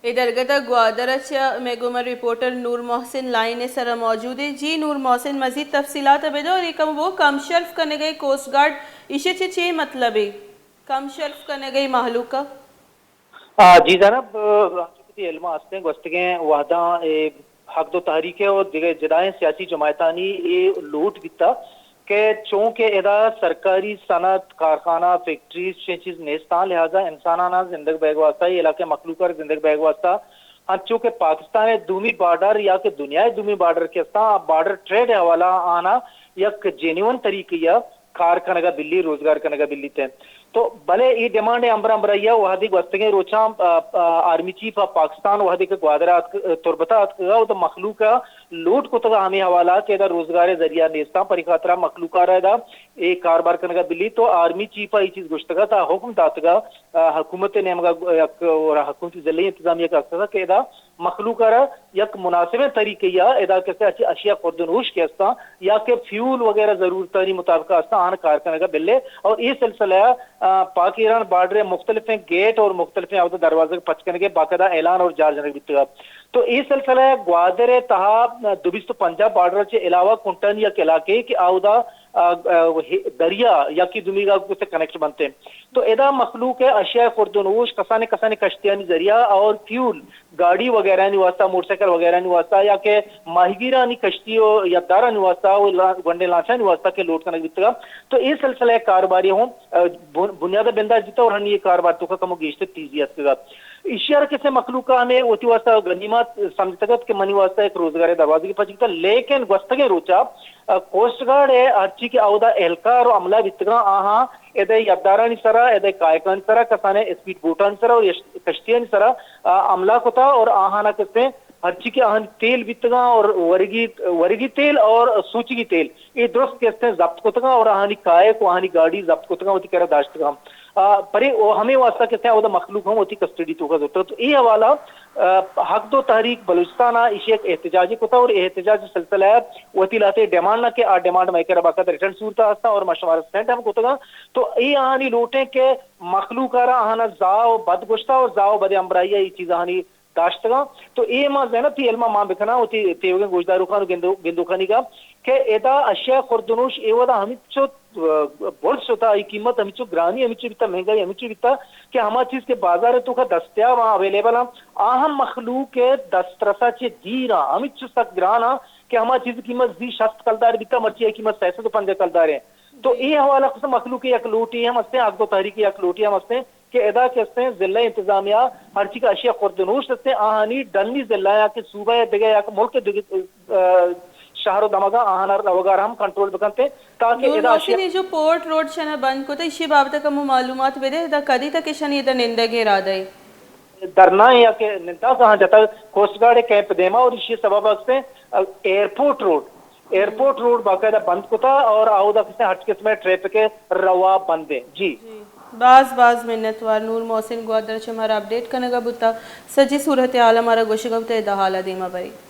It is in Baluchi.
اے درگت ءَ گوادر ءَ چہ مئے گوما رپورٹر نور محسن لائن ءِ سرا موجود اِنت۔ جی نور محسن، مزید تفصیلات ءَ بدئے اور اے کمو کم شرف کنگ ءِ کوسٹ گارڈ، ایشی ءَ چہ چے مطلب اِنت؟ کم شرف کنگ ءِ مہلوک ءَ؟ آ، جی زینب، آ، انچو کہ تئی علم ءَ ہستیں، گوستگیں وہداں اے حق دو تحریک ءَ اور دگہ جدائیں سیاسی جماعتانی اے لوٹ بیتا کہ چونکہ ادا سرکاری صنعت، کارخانہ، فیکٹریز، چشیں چیز نیستاں، لہذا انسانانا زندگ بیگ واسطہ، اے علاقہ مخلوق ءَ زندگ بیگ واسطہ، انچو کہ پاکستان ءِ دومی بارڈر یا کہ دنیا ءِ دومی بارڈر کہ استاں، آ بارڈر ٹریڈ ءِ حوالہ آنا یک جینیون طریقے ءَ کار کنگ ءَ بلی، روزگار کنگ ءَ بلی تے۔ تو بلے اے ڈیمانڈ ءِ امبر امبرائی ءَ وہدے گوستگیں روچاں، آ، آ، آرمی چیف آف پاکستان وہدے کہ گوادر ءَ اتک، تربت ءَ اتکگ ءُ تو مخلوق ءَ لوٹ کتگ ہمے حوالہ کہ ادا روزگار ءِ ذریعہ نیستاں، پری خاطرا مخلوق ءَ را ادا اے کاربار کنگ ءَ بلی۔ تو آرمی چیف ءَ اے چیز گوشتگ ءُ تا حکم داتگ ءُ حکومت ءِ نیمگ ءَ یک اور حکومتی ضلعی انتظامیہ کہ اتکگ کہ ادا مخلوق ءَ را یک مناسبیں طریقے ءَ ادا کسے اچ اشیاء خورد و نوش کہ استاں یا کہ فیول وغیرہ ضرورتانی مطابق استاں، آہاں کار کنگ ءَ بلے۔ اور اے سلسلہ ءَ، آ، پاک ایران بارڈر ءِ مختلفیں گیٹ اور مختلفیں اودا دروازگ پچ کنگ ءِ باقاعدہ اعلان اور جار جنگ بیتگ۔ تو اے سلسلہ ءَ گوادر ءِ تہا دو بیست و پنجاہ بارڈر ءَ چہ علاوہ کنٹانی یک علاقے کہ اودا، آ، آ، دریا یکی دومی ءَ گوشت کنیکٹ بنتے۔ تو ادا مخلوق ءِ اشیاء خورد و نوش، کسانیں کسانیں کشتیانی ذریعہ اور فیول، گاڑی وغیرہانی واسطہ، موٹر سائیکل وغیرہانی واسطہ یا کہ ماہیگیرانی کشتی و یدارانی واسطہ و لا-، گونڈیں لانچانی واسطہ کہ لوڈ کنگ بیتگا۔ تو اے سلسلہ ءِ کاروباری ہوں، آ، بن-، بنیاد ءَ بندات بیتا اور ہنی اے کاروبار توکا کمو گیشتر تیزی اتکگا۔ ایشی ءَ را کسے مخلوق ءَ ہمے وتی واسطہ غنیمت سمجھتگ ات کہ منی واسطہ یک روزگارے دروازگے پچ بیتا، لیکن گوستگیں روچا، آ، کوسٹ گارڈ ءِ ہرچی کہ اودا اہلکار و عملہ بیتگاں، آہاں ادے یدارانی سرا، ادے کائکانی سرا، کسانیں اسپیڈ بوٹانی سرا اور یش-، کشتیانی سرا، آ، حملہ کتا اور آہانا کسے ہرچی کہ آہانی تیل بیتگاں اور ورگی، ورگی تیل اور سوچگی تیل، اے درست کسے ضبط کتگاں اور آہانی کائک و آہانی گاڑی ضبط کتگاں، وتی کرا داشتگاں۔ آ، پرے او ہمے واسطہ کسے اودا مخلوق ہم وتی کسٹڈی توکا زرتگ۔ تو اے حوالہ، آ، حق دو تحریک بلوچستان ءَ ایشی یک احتجاجے کتا اور اے احتجاج سلسلہ ءَ وتی لہتے ڈیمانڈ نہ کہ آ ڈیمانڈ مئے کرا باقاعدہ ریٹن صورت ءَ ہستاں اور ما شمارا سینڈ ہم کتگاں۔ تو اے آہانی لوٹیں کہ مخلوق ءَ را آہانا زاہ و بد گوشتا اور زاہ و بد امرائی ءَ اے چیز آہانی داشتگاں۔ تو اے ما زینب تئی علم ءَ مان بکناں وتی تیوگیں گوشداروکاں و گندو-، گندوکانی گا کہ ادا اشیاء خوردنوش اے ودا ہمینچو، آ، بلش شتا، آئی قیمت ہمینچو گرانی ہمینچو بیتا، مہنگائی ہمینچو بیتا کہ ہما چیز کہ بازار ءِ توکا دستیاب آں، اویلیبل آں، آ ہم مخلوق ءِ دسترس ءَ چہ دیر آں، ہمینچو سک گران آں کہ ہما چیز ءِ قیمت زی شست کلدار بیتا، مرچی آئی قیمت سئے سد و پنجاہ کلدار ایں۔ تو اے حوالہ کسے مخلوق ءِ یک لوٹے ہم ہستیں، حق دو تحریک ءِ یک لوٹے ہم ہستیں کہ ادا کہ ہستیں ضلع انتظامیہ ہرچی کہ اشیاء خورد و نوش ہستیں، آہانی ڈنی ضلع یا کہ صوبہ یا دگہ یا کہ ملک ءِ دگہ، آ، شہر و دمگاں آہانا روگار ہم کنٹرول بکنتے تاکہ نور ادا محسن، اشیاء اے جو پورٹ روڈ شنا بند کتا، ایشی بابت کمو معلومات بدے، ادا کدی تک ایشانی ادا نندگ ءِ ارادہ ایں؟ دھرنا یا کہ ننداز آہاں جتگ کوسٹ گارڈ ءِ کیمپ دیما اور ایشی سبب ہستیں، آ، ایئرپورٹ روڈ، ایئرپورٹ روڈ باقاعدہ بند کتا اور اودا کسے ہرچ قسم ءِ ٹریفک ءِ روا بند ایں۔ جی۔ جی۔ باز باز منتوار نور محسن گوادر چہ مارا اپڈیٹ کنگا بوتا۔ سجی صورتحال مارا گوشگا بوتا، ادا حالا دیما بریں۔